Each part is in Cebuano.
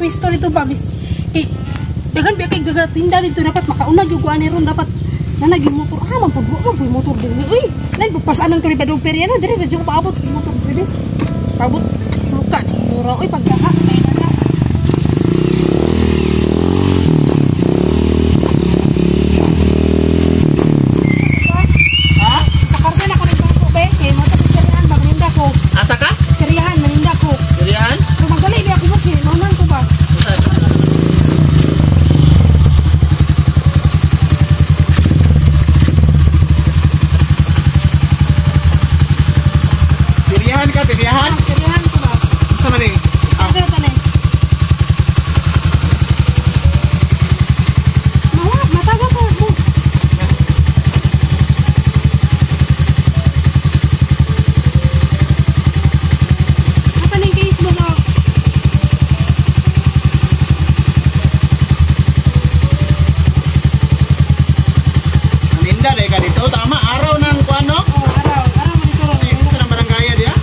pwesto dito ba? Bis eh daghan biya kay gagatinda dito dapat makauna gyud ko ani ron dapat nanag yung motor. Ah, man pud man pud motor diri. Uy, nay pasanan ko ni Badong Perya na diri radyo ko paabot yung motor diri. Paabot. Luka ni mura uy pagkaha kay na. Ha? Pakarga na ko ng bangko be kay mo ta karihan ba maninda ko. Asa ka? Karihan maninda ko. Dirihan? Pero magdali di ako boss eh. Maunan ko ba? Dirihan ka, dirihan? Ah, karihan ko ba? Sa mali. Ah, Pero tanay. Mawa, mataga ko boss. Apa ning case mo ba? Maninda dahil ka dito. Tama, araw ng kuano? Oh, araw, araw man ito. Sa ng barangay diya?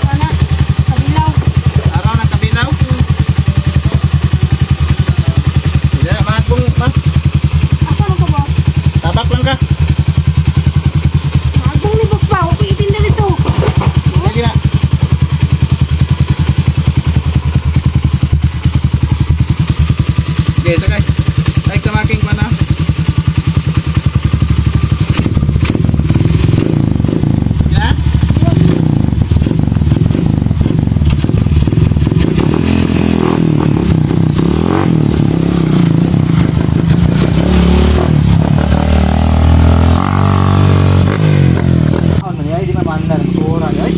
Ana, kabilaw. Araw ng Kabilaw? Hindi na, mahatbong, ma. Asa man ko boss? Tabak lang ka. Maagong ni boss ba? Okay, itinda dito. Hindi na. Okay, sakay. Ay, tamaking pa na. Ya? Oh, nangyari di man maandar motora ay.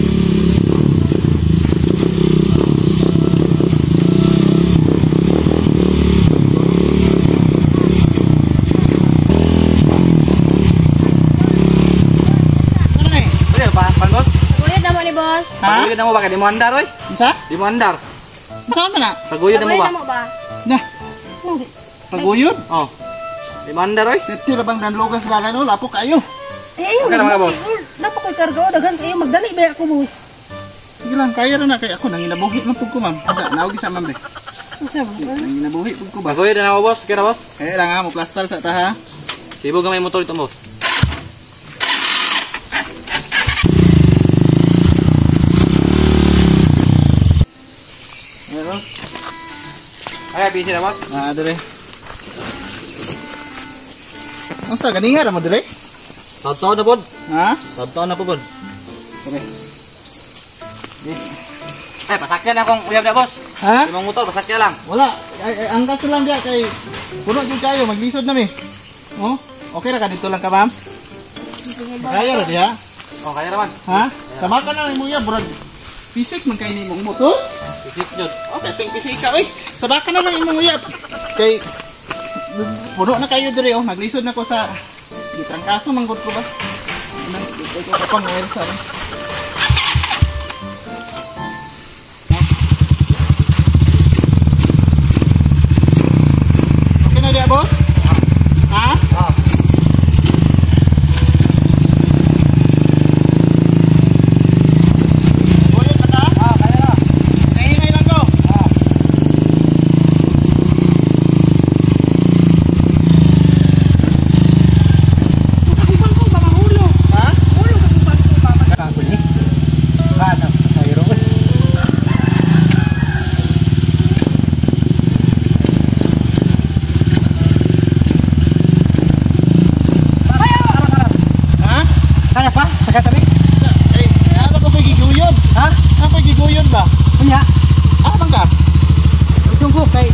Ano na eh? Pwede pa, pan boss? Paguyod na mo ni boss. Ha? Paguyod na mo ba kay di mo andar oy? Unsa? Di mo andar. Unsa man na? Paguyod na mo Paguyod ba? na mo ba? Na, paguyod. Oh. Di mo andar oy. Tira bang danlogan sa lala no? Lapok kayo. Eh, ayun, Okay lang, mga boss. Dapat ko'y karga. Oh, daghan kayo. Magdali ba ako, boss? Sige lang, kaya ra na kay ako nanginabuhi man pud ko ma'am. Ada, naog sa ma'am be. Unsa ba? Nanginabuhi pud ko ba? Paguyod na mo boss, kira boss. Kaya lang ha, mo plaster sa ta ha. Sibog ang may motor ito boss. Meron? Ay, busy na boss. Ah, dire. Unsa ganinga ra mo dire? Taon na pod. Ha? Taon na po pod. Dire. Ay, pasakyan akong uyab na boss. Ha? Imong motor pasakyan lang. Wala, ay, ay, angkas lang diya kay puno gyud kayo, maglisod na mi. Oh, okay ra ka dito lang ka ma'am? Kaya ra diha? Oh, kaya raman. Ha? Tama ka na lang mo ya, brad. Pisik man kay nimong motor. Isip jud. Okay, ping pisika oy. Sabaka na lang imong uyab. Kay puno na kayo dire oh, maglisod na ko sa gitrangkaso manggod ko ba. Nang ko ka pang oil sa. Okay na diya, boss? Ha? Ah. Buhay pa ta? Ah, kaya na. Nahinay lang ko. Ah. Kakupan ko, baka hulog. Ha? Hulog kakupan ko, baka. Kago ni. Kana, sayro ko. Ha? Kaya pa? Sa katabi? Eh, ano ko kay giguyod? Ha? Ano kay giguyod ba? Unya. Ah, man ka? Usong ko kay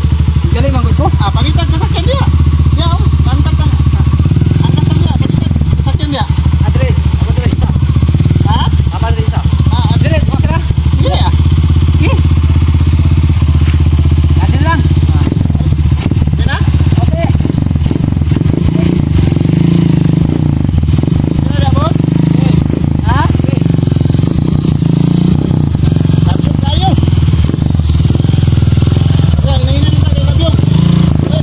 gali man gud ko. Ah, pangitag ka sakyan diya. Diya, oh. Angkat ang angkat ang diya, pangitag sakyan diya. Adre, ako dire isa. Ha? Apa dire isa? Ah, ah, Dire, wa ka. sige ah. Sige. Adre lang. Diya na? Okay. Diya na diya, boss? Ha? Labyog kayo. Ayan, hinahinan nila kay Labyog. Eh,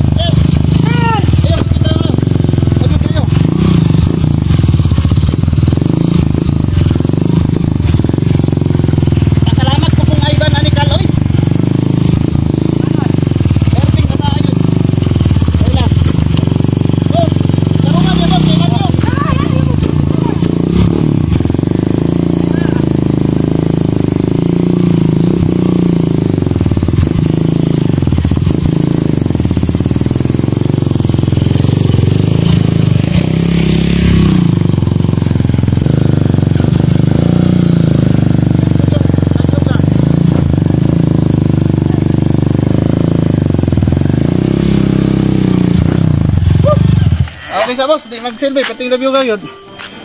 Okay sa boss, di magsilbi pating labyo gayud.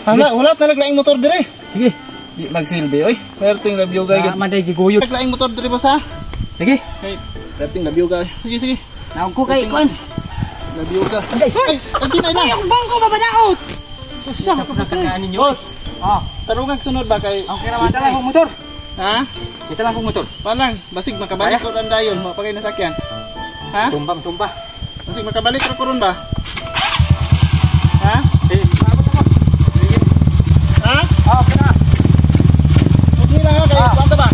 Hala, wala na laglaing motor dire. Sige. Di magsilbi oy. Perting labyo gayud. Man day giguyod. Laglaing motor dire boss ha. Sige. Kay perting labyo gay. Sige sige. Naog ko kay kuan. Labyo ka. Ay, ang na. Ay, ang bangko mabanaot. Usa ka pa. ninyo. Boss, Ah, tarungan sunod ba kay okay ra man lang kong motor. Ha? Kita lang kong motor. Palang, basig makabalik ko ron dayon, mo pagay nasakyan. Ha? Tumbang tumba. Basig makabalik ra ko ron ba? Ha? Eh, maabot ako. Sige. Ha? Ah, okay na. Huwag nila ha, kay kwanta ba?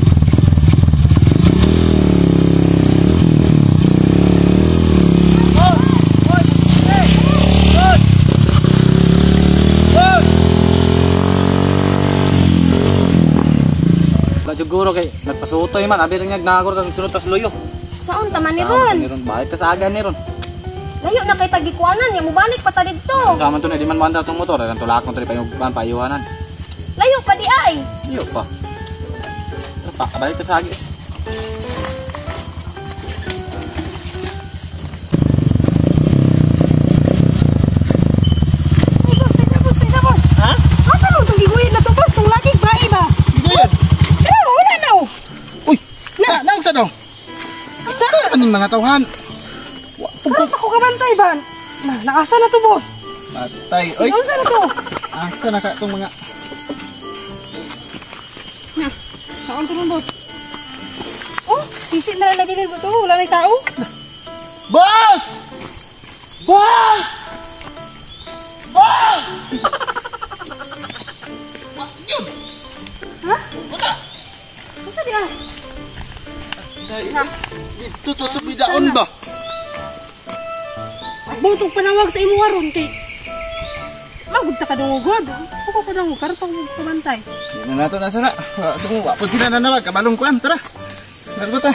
Wala siguro kay nagpasutoy man abi rin nagnagur kang sunod tas luyo. Saon ta man ni ron? Ni ron balik tas aga ni ron. Layo na kay tagikuanan ya mubalik pa ta didto. Sama to na di man mandar tong motor kan tulak tong pa yung ban payuhanan. Layo pa di ay. Iyo pa. Tara pa, balik tas aga. Ay, boss, teka, boss, teka, boss. Ha? Asa mo itong giguyod na to, boss? Itong laging bae ba? Giguyod? Eh, wala na, oh. Uy! Na, naunsa daw? Saan? Ano yung mga tawhan? Parang ako kabantay ba? Na, naasa na to, boss. Patay. Oy, Naunsa na to? asa na ka itong mga... Na, saan to nun, boss? Oh, sisi na lang nabilin, boss. Oh, wala na yung tao. Boss! Boss! Boss! Yun! Ha? Wala! Asa di ah? Dito to sa bidaon ba? Bang itong panawag sa imo aron kay Magod ta ka dungugod. Huko ka dungog karon pa mo kabantay. Di na nato nasa na. Wa po sila nanawag. Kabalong kuan. Tara. Largo ta.